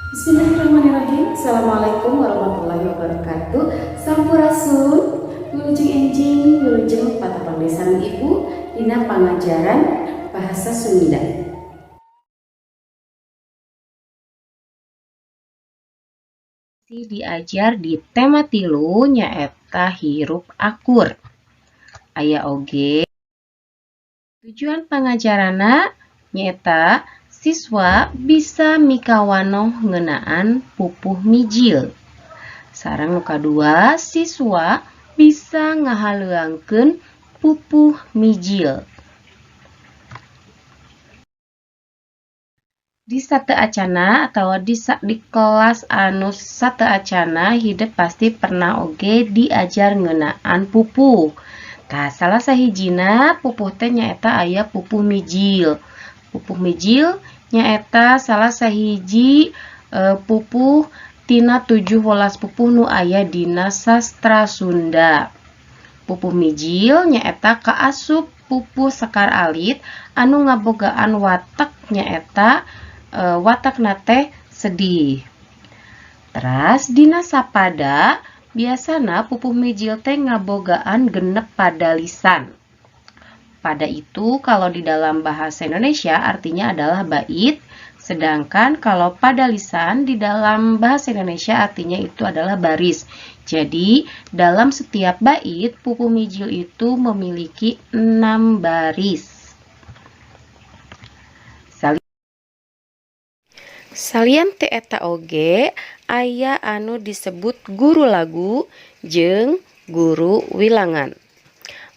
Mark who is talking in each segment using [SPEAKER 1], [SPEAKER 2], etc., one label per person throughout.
[SPEAKER 1] Bismillahirrahmanirrahim. Assalamualaikum warahmatullahi wabarakatuh. Sampurasun. Wilujeng enjing, wilujeng patepang sareng Ibu dina pangajaran bahasa Sunda. Diajar di tema 3, nyaeta hirup akur. Aya oge tujuan pangajaranna, nyaeta siswa bisa mikawanoh ngeunaan pupuh mijil. Sareng nu kadua, siswa bisa ngahaleuangkeun pupuh mijil. Di sateuacanna atau di kelas anu sateuacanna, hidep pasti pernah oge diajar ngeunaan pupuh. Tah, salah sahijina pupuh teh nyaeta aya pupuh mijil. Pupuh mijil nyaeta salah sahiji pupuh tina 7 welas pupuh nu aya dina sastra Sunda. Pupuh mijil nyaeta kaasup pupuh sekar alit anu ngabogaan watek nyaeta watekna teh sedih. Teras dina sapada biasana pupuh mijil teh ngabogaan 6 padalisan. Pada itu kalau di dalam bahasa Indonesia artinya adalah bait, sedangkan kalau padalisan di dalam bahasa Indonesia artinya itu adalah baris. Jadi dalam setiap bait pupuh mijil itu memiliki 6 baris. Salian ti eta oge aya anu disebut guru lagu jeung guru wilangan.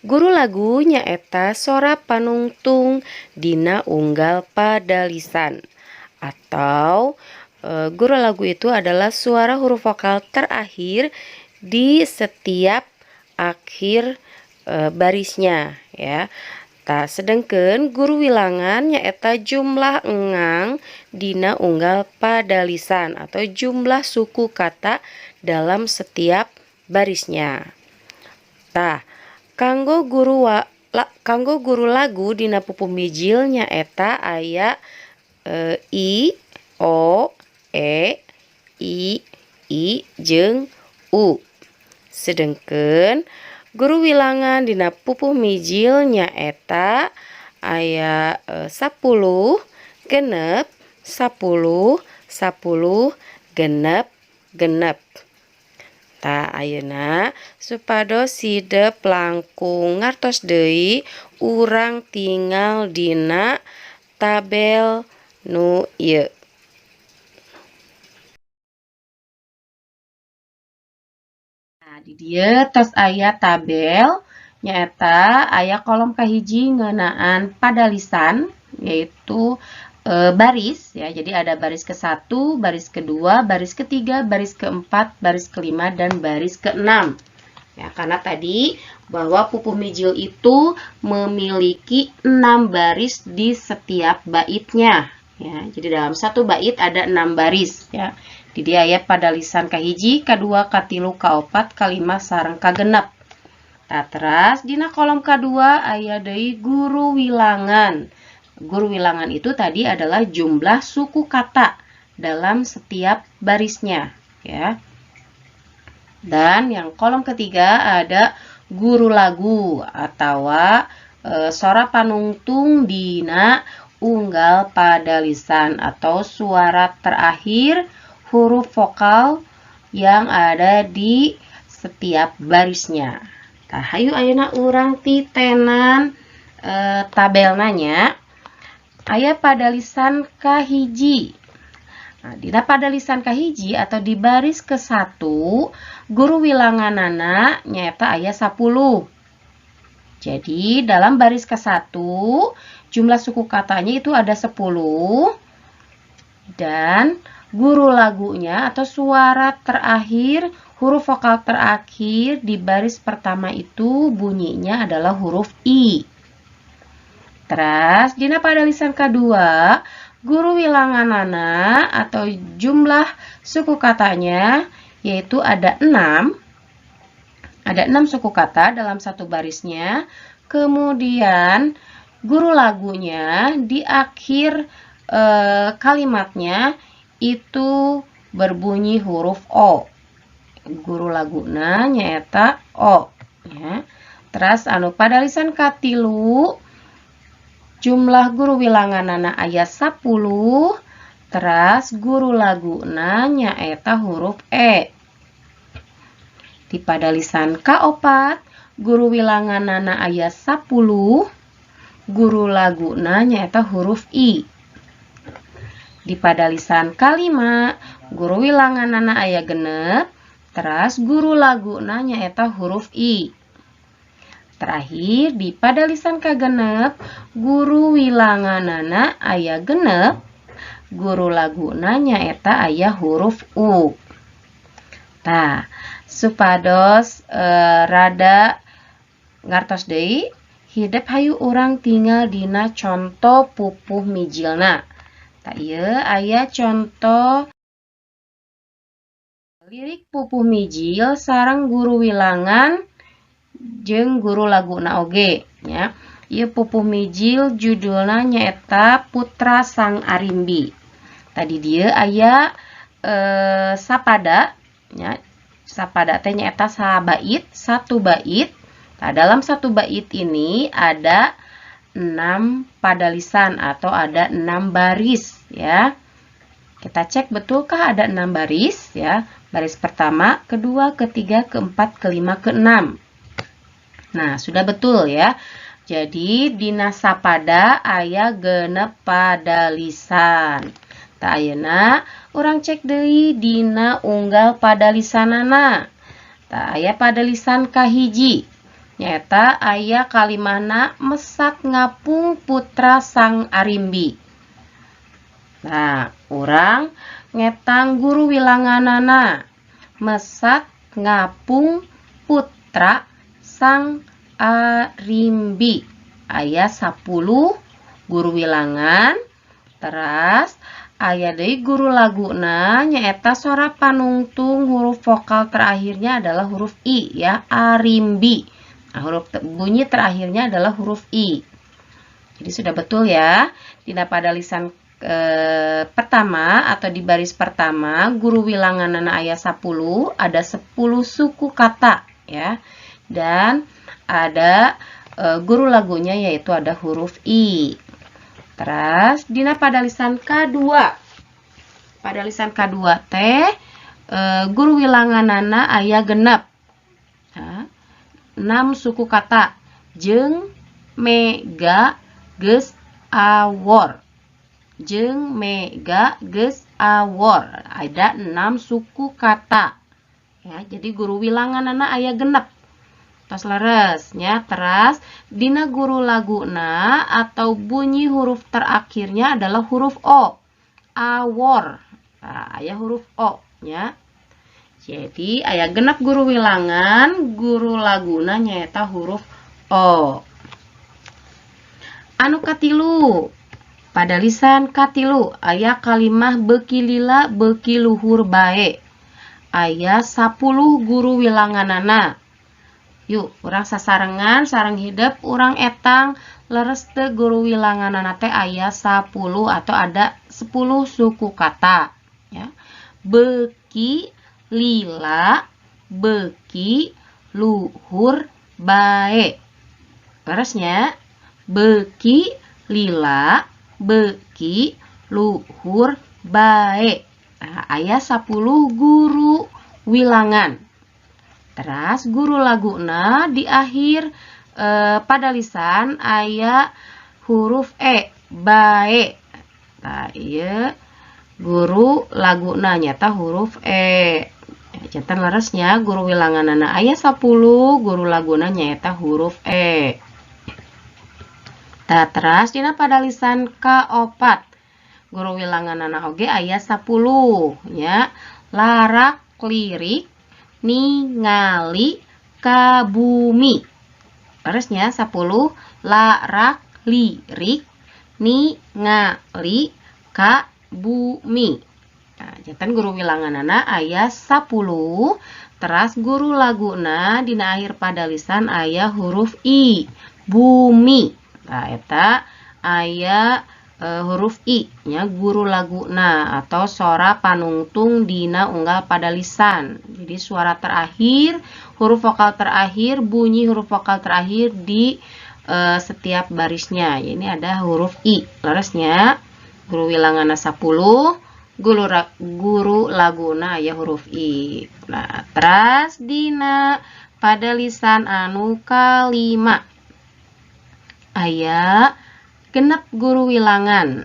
[SPEAKER 1] Guru lagu nyaeta sora panungtung dina unggal padalisan, atau guru lagu itu adalah suara huruf vokal terakhir di setiap akhir barisnya, ya. Tah, sedengkeun guru wilangan nyaeta jumlah engang dina unggal padalisan atau jumlah suku kata dalam setiap barisnya. Tah, kanggo guru lagu dina pupuh mijil nyaeta aya I, O, E, I, I jeung U. Sedengkeun guru wilangan dina pupuh mijil nyaeta aya 10, 6, 10, 10, 6, 6. Tah, ayeuna supados hidep langkung ngartos deui, urang tingal dina tabel nu ieu. Nah, di dieu tos aya tabel, nyaeta aya kolom kahiji ngeunaan padalisan, yaitu baris, ya. Jadi ada baris ke-1, baris kedua, baris ketiga, baris keempat, baris kelima, dan baris keenam. Ya, karena tadi bahwa pupuh mijil itu memiliki 6 baris di setiap baitnya. Ya, jadi dalam satu bait ada 6 baris, ya. Di dieu aya padalisan kahiji, kadua, katilu, kaopat, kalima, sareng kagenep. Tah, teras dina kolom kadua aya deui guru wilangan. Guru wilangan itu tadi adalah jumlah suku kata dalam setiap barisnya, ya. Dan yang kolom ketiga ada guru lagu atau sora panungtung dina unggal padalisan atau suara terakhir huruf vokal yang ada di setiap barisnya. Tah, hayu ayeuna urang titenan tabelna nya. Aya padalisan kahiji. Nah, dina padalisan kahiji atau di baris ke-1, guru wilanganana nyaeta aya 10. Jadi dalam baris ke-1 jumlah suku katanya itu ada 10 dan guru lagunya atau suara terakhir, huruf vokal terakhir di baris pertama itu bunyinya adalah huruf I. Teras dina padalisan kedua, guru wilanganana atau jumlah suku katanya yaitu ada 6. Ada 6 suku kata dalam satu barisnya. Kemudian guru lagunya di akhir kalimatnya itu berbunyi huruf O. Guru laguna nyaeta O ya. Terus anu padalisan katilu jumlah guru wilanganana aya 10, teras guru laguna nyaeta huruf E. Di padalisan kaopat guru wilanganana aya 10, guru laguna nyaeta huruf I. Di padalisan kalima guru wilanganana aya 6, teras guru laguna nyaeta huruf I. Terakhir di padalisan kagenep guru wilanganana aya 6, guru laguna nyaeta aya huruf U. Tah, supados rada ngartos deui, hidep hayu urang tingal dina conto pupuh mijilna. Tah, ieu aya conto lirik pupuh mijil sareng guru wilangan jeung guru laguna oge nya. Ieu pupuh mijil judulna nyaeta Putra Sang Arimbi. Tadi dieu aya sapada nya. Sapada teh nyaeta sabait, satu bait. Nah, dalam satu bait ini ada 6 padalisan atau ada 6 baris ya. Kita cek betulkah ada 6 baris ya. Baris pertama, kedua, ketiga, keempat, kelima, keenam. Nah, sudah betul ya. Jadi dina sapada aya 6 padalisan. Tah, ayeuna urang cek deui dina unggal padalisanana. Tah, aya padalisan kahiji. Nyaeta aya kalimahna mesat ngapung putra sang arimbi. Nah, urang ngetang guru wilanganana. Mesat ngapung putra sang arimbi. Aya 10 guru wilangan. Teras aya deui guru laguna nyaeta sora panungtung huruf vokal terakhirnya adalah huruf I ya, arimbi. Nah, huruf bunyi terakhirnya adalah huruf I. Jadi sudah betul ya. Dina padalisan pertama atau di baris pertama guru wilanganana aya 10, ada 10 suku kata ya. Dan ada guru lagunya yaitu ada huruf I. Terus dina padalisan K2. Padalisan K2 teh guru wilanganana aya 6. Nah, 6 suku kata jeung mega geus awor. Jeung mega geus awor. Ada 6 suku kata. Ya, jadi guru wilanganana aya 6. Tos leres nya. Teras dina guru laguna atau bunyi huruf terakhirnya adalah huruf O. Awor. Nah, aya huruf O nya. Jadi aya 6 guru wilangan, guru laguna nyaeta huruf O. Anu katilu, padalisan katilu aya kalimah beuki lila beuki luhur bae. Aya 10 guru wilanganana. Yuk, urang sasarengan sareng hidep urang etang leres teu guru wilanganana teh aya 10 atau ada 10 suku kata ya. Beuki lila beuki luhur bae. Leresnya beuki lila beuki luhur bae. Nah, aya 10 guru wilangan. Teras guru laguna di akhir padalisan aya huruf E, bae. Nah, ieu guru laguna nyata huruf E. Janten leresnya guru wilanganana aya 10, guru laguna nyaeta huruf E. Tah, teras dina padalisan ka-4 guru wilanganana oge aya 10 nya. Larak lirik ningali ka bumi. Leresnya 10, larak lirik ningali ka bumi. Nah, janten guru wilanganana aya 10, teras guru laguna dina akhir padalisan aya huruf I, bumi. Nah, eta aya Huruf I nya, guru laguna atau sora panungtung dina unggal padalisan. Jadi suara terakhir, huruf vokal terakhir, bunyi huruf vokal terakhir di setiap barisnya. Ini ada huruf I. Leres nya, guru wilanganna 10, guru laguna aya huruf I. Nah, teras dina padalisan anu kalima aya 6 guru wilangan,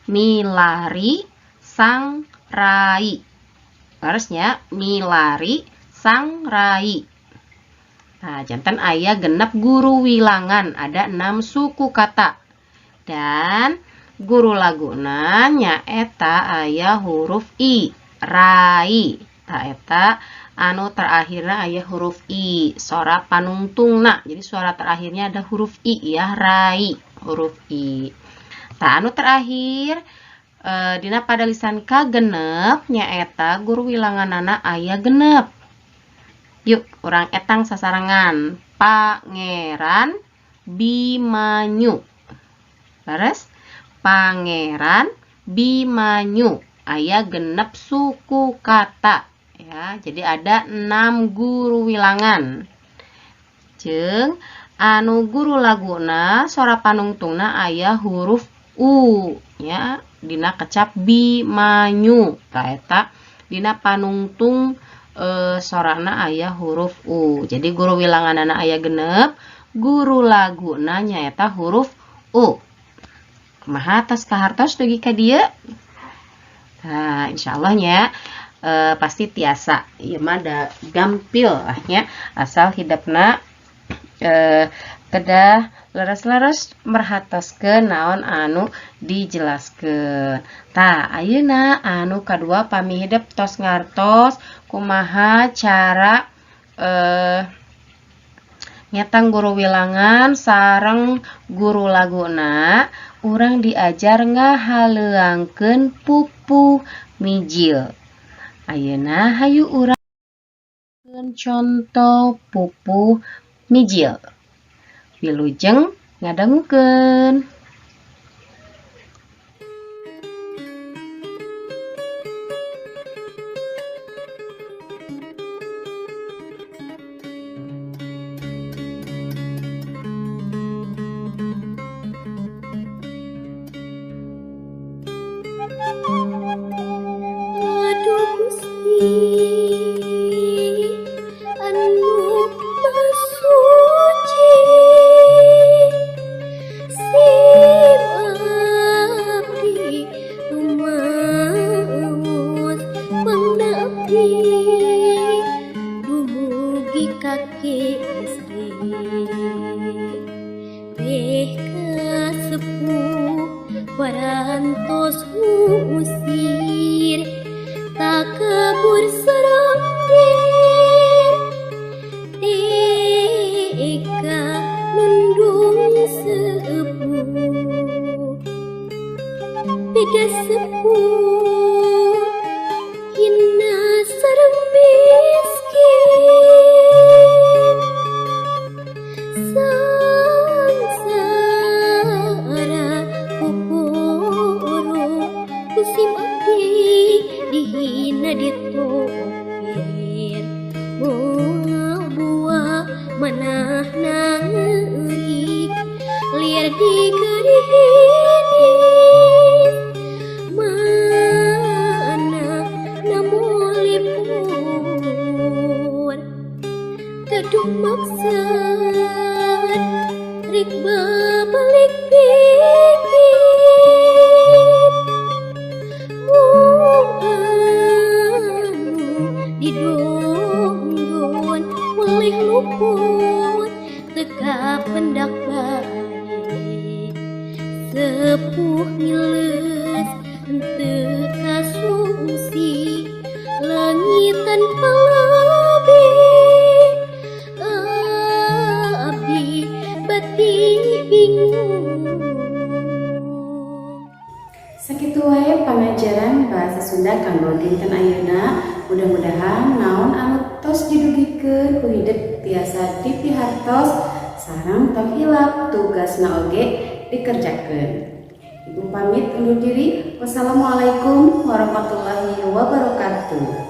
[SPEAKER 1] milari sang rai. Leres nya, milari sang rai. Nah, janten aya 6 guru wilangan, ada 6 suku kata. Dan guru laguna nyaeta aya huruf I, rai. Tah, eta anu terakhirna aya huruf I, sora panungtungna. Jadi suara terakhirnya ada huruf I ya, rai, huruf I. Tah, anu terakhir dina padalisan kagenep nyaeta guru wilanganana aya 6. Yuk, urang etang sasarengan. Pangeran Bimanyu. Leres? Pangeran Bimanyu. Aya 6 suku kata. Ya, jadi ada 6 guru wilangan. Jeung anu guru laguna sora panungtungna aya huruf U ya, dina kecap Bimanyu. Tah, eta dina panungtung sorana aya huruf U. Jadi guru wilanganana aya 6, guru laguna nyaeta huruf U. Kumaha, tos kahartos dugi ka dieu? Nah, insyaallah nya pasti tiasa. Ieu mah da gampil lah nya, asal hidepna kedah leres-leres merhatoskeun naon anu dijelaskeun. Tah, ayeuna anu kadua, pami hidep tos ngartos kumaha cara ngetang guru wilangan sareng guru laguna, urang diajar ngahaleuangkeun pupuh mijil. Ayeuna hayu urang contoh pupuh mijil. Wilujeng ngadangukeun.
[SPEAKER 2] Aduh Gusti anu Maha Suci, sim abdi rumaos pangna abdi dumugi ka SD teh kasepuh parantos ngusir takabur sareng teka nundung sepuh beda sepuh hina sareng miskin sangsara kokoro ku sim abdi dihina ditopir moal buah manah nangeurik liar digerihinis mana namulipur gaduh maksud rek babalik pikir mung anu didongdon boleh luput teka pendak bae sepuh ngileus henteu kasungsi leungit tanpa lebih abdi bati bingung.
[SPEAKER 1] Sakitu wae pangajaran bahasa Sunda kanggo dinten ayeuna. Mudah-mudahan naon anu tos didugikeun ku hidep tiasa dipihartos sareng tong hilap tugasna oge dikerjakeun. Ibu pamit undur diri. Wassalamualaikum warahmatullahi wabarakatuh.